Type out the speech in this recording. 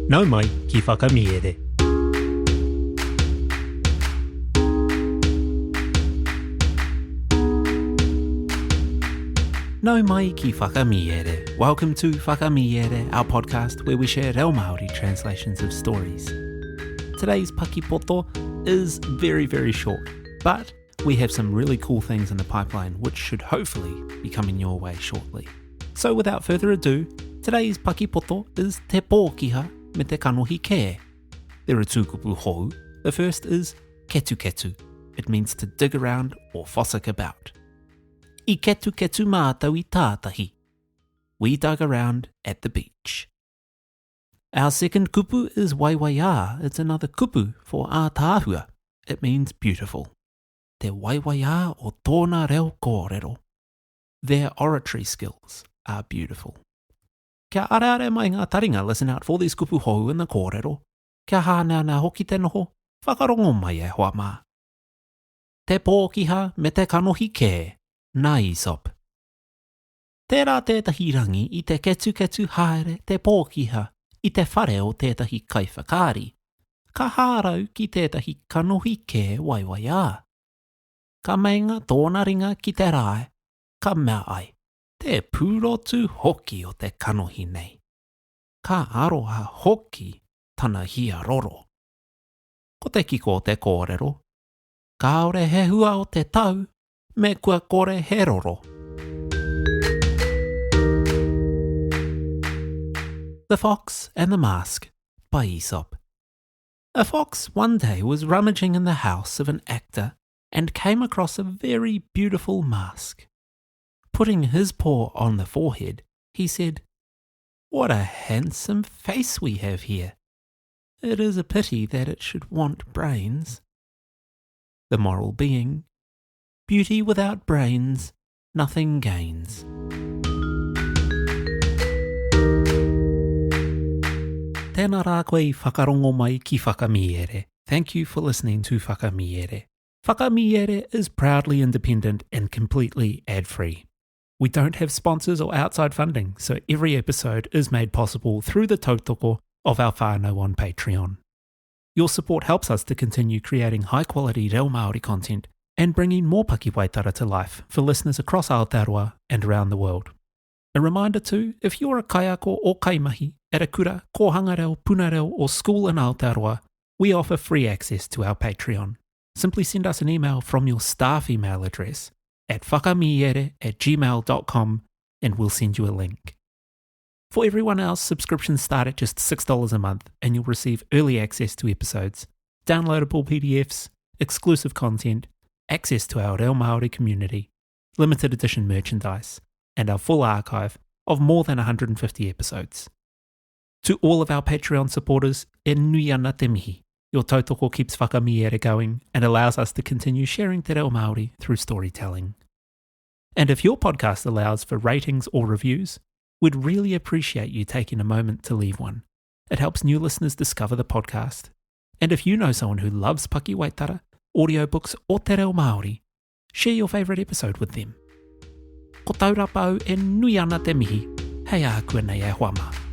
Nau mai ki Whakamiere. Nau mai ki Whakamiere. Welcome to Whakamiere, our podcast where we share reo Māori translations of stories. Today's pakipoto is very, very short, but we have some really cool things in the pipeline which should hopefully be coming your way shortly. So without further ado, today's pakipoto is Te Pōkiha me te Kanohi Kē. There are two kupu hou. The first is ketuketu. It means to dig around or fossick about. I ketuketu mātou i tātahi. We dug around at the beach. Our second kupu is waiwaiā. It's another kupu for ātaahua. It means beautiful. Te waiwaiā o tōna reo kōrero. Their oratory skills are beautiful. Kia areare mai ngā taringa, listen out for these kupu hou in the kōrero. Kia hāneanea hoki te noho, whakarongo mai e hoa mā. Te pōkiha me te kanohi kē, nā Aesop. Tērā tētahi rangi i te ketuketu haere te pōkiha i te whare o tētahi kaiwhakaari, ka hārau ki tētahi kanohi kē waiwaiā. Ka meinga tōna ringa ki te rae, ka mea ai, Te pūrotu hoki o te kanohi nei! Ka aroha hoki tana hiaroro. Ko te kiko o te kōrero, kāore he hua o te tau, me kua kore he roro. The Fox and the Mask by Aesop. A fox one day was rummaging in the house of an actor and came across a very beautiful mask. Putting his paw on the forehead, he said, What a handsome face we have here! It is a pity that it should want brains. The moral being, beauty without brains, nothing gains. Tēnā rā koe i whakarongo mai ki Whakamiere. Thank you for listening to Whakamiere. Whakamiere is proudly independent and completely ad-free. We don't have sponsors or outside funding, so every episode is made possible through the tautoko of our whānau on Patreon. Your support helps us to continue creating high quality reo Māori content and bringing more pakiwaitara to life for listeners across Aotearoa and around the world. A reminder too, if you're a kaiako or kaimahi at a kura, kōhanga reo, puna reo or school in Aotearoa, we offer free access to our Patreon. Simply send us an email from your staff email address at whakamiere at gmail.com and we'll send you a link. For everyone else, subscriptions start at just $6 a month and you'll receive early access to episodes, downloadable PDFs, exclusive content, access to our Reo Māori community, limited edition merchandise, and our full archive of more than 150 episodes. To all of our Patreon supporters, e nui ana te mihi. Your tautoko keeps Whakamiere going and allows us to continue sharing te reo Māori through storytelling. And if your podcast allows for ratings or reviews, we'd really appreciate you taking a moment to leave one. It helps new listeners discover the podcast. And if you know someone who loves pakiwaitara, audiobooks, or te reo Māori, share your favourite episode with them. Ko taurapa au e nui ana te mihi, hei ākuanei e hoa mā.